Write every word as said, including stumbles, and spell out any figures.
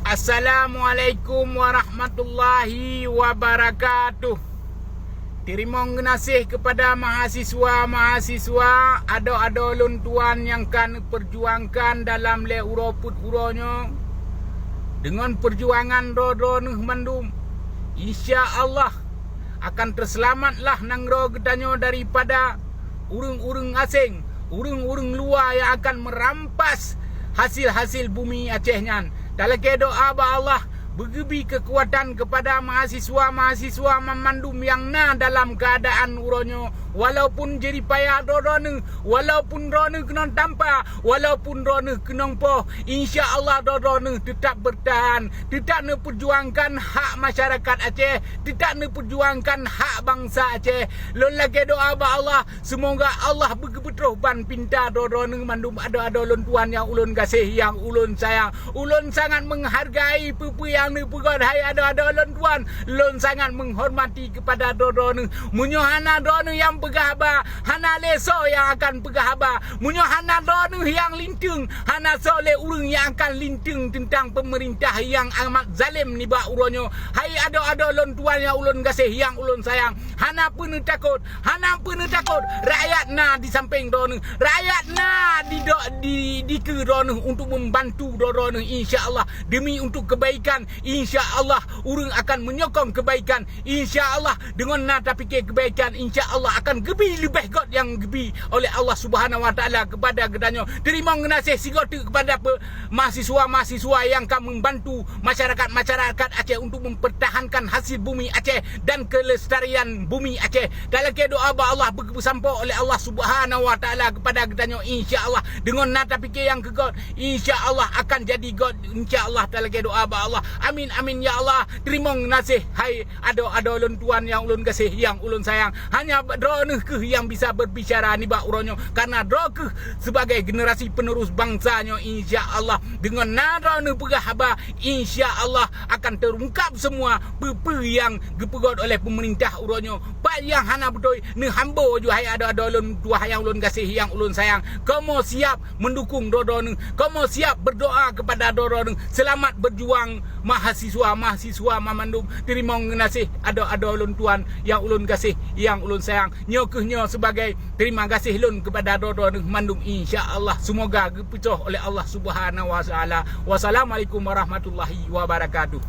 Assalamualaikum warahmatullahi wabarakatuh. Teurimong geunaséh keupada mahasiswa-mahasiswa, adoe-adoe lôn tuan nyang ka neupeujuangkan dalam lhée uroe peuet uroe nyoe. Deungon peujuangan droe-droeneuh mandum, insya Allah akan teuseulamatlah nanggroe geutanyoe daripada ureuëng-ureuëng aséng, ureuëng-ureuëng luwa nyang akan meurampas hasil-hasil bumi Aceh nyan. Talakée doá bak Allah, beugeubi keukuatan keupada mahasiswa-mahasiswa banmandum nyang na dalam keuadaan uroe nyoe, walaupun jeuripaya droe-droeneuh, walaupun droeneuh keunong tampa, walaupun droeneuh keunong poh, insya Allah droe-droeneuh teutap beurtahan, teutap neupeujuangkan hak masyarakat Aceh, teutap neupeujuangkan hak bansa Aceh. Lôn lakée doá bak Allah, seumoga Allah beugeubeutroh ban pinta droe-droeneuh mandum adoe-adoe lôn tuan nyang ulôn gaséh, nyang ulôn sayang. Ulôn sangat menghargai peue-peue nyang neupeugét hai adoe-adoe lôn tuan. Lôn sangat menghormati keupada droe-droeneuh. Meunyoe hana droeneuh nyang peugah haba, hana lé soe nyang akan peugah haba. Meunyoe hana droeneuh nyang linteung, hana soe lé ureuëng nyang akan linteung teuntang peumeurintah nyang amat zalem nibak uroe nyoe. Hai adoe-adoe lôn tuan nyang ulôn gaséh, nyang ulôn sayang, hana peue neutakot, hana peue neutakot. Rakyat na di sampéng droeneuh, rakyat na di do-, di, dikeue droeneuh untuk membantu droe-droeneuh, insya Allah, demi untuk kebaikan. Insya Allah, ureuëng akan menyokong kebaikan. Insya Allah, deungon na tapike kebaikan, insya Allah akan geubi leubeh got nyang geubi oleh Allah Subhanahu Wa Taala keupada geutanyoe. Teurimong geunaséh sigoe teuk keupada pe-, mahasiswa-mahasiswa nyang ka membantu masyarakat-masyarakat Aceh untuk mempertahankan hasil bumi Aceh dan kelestarian bumi Aceh. Talakée doá bak Allah, beugeusampoe oleh Allah Subhanahu Wa Taala keupada geutanyoe, insya Allah, deungon na tapike nyang keu got, insya Allah akan jadi got, insya Allah, talakée doá bak Allah. Amin, amin, ya Allah. Teurimong geunaséh hai adoe-adoe lôn tuan nyang ulôn gaséh, nyang ulôn sayang. Hanya droeneuh kheueh nyang bisa berbicara nibak uroe nyoe, karena droe kheueh sebagai generasi penerus bangsa nyoe, insya Allah. Deungon na droeneuh peugah haba, insya Allah akan terungkap semua peue-peue nyang geupeugét oleh pemerintah uroe nyoe. Pat nyang hana beutôi, neuhambo ju hai adoe-adoe lôn tuan nyang ulôn gaséh, nyang ulôn sayang. Kamoe siap mendukung droe-droeneuh. Kamoe siap berdoa kepada droe-droeneuh. Selamat berjuang mahasiswa-mahasiswa banmandum. Teurimong geunaséh adoe-adoe lôn tuan nyang ulôn gaséh, nyang ulôn sayang. Nyoe kheueh nyoe sebagai terima gaséh lôn kepada droe-droeneuh mandum, insya Allah. Seumoga geupeucok oleh Allah Subhanahu Wa Taala. Wassalamualaikum warahmatullahi wabarakatuh.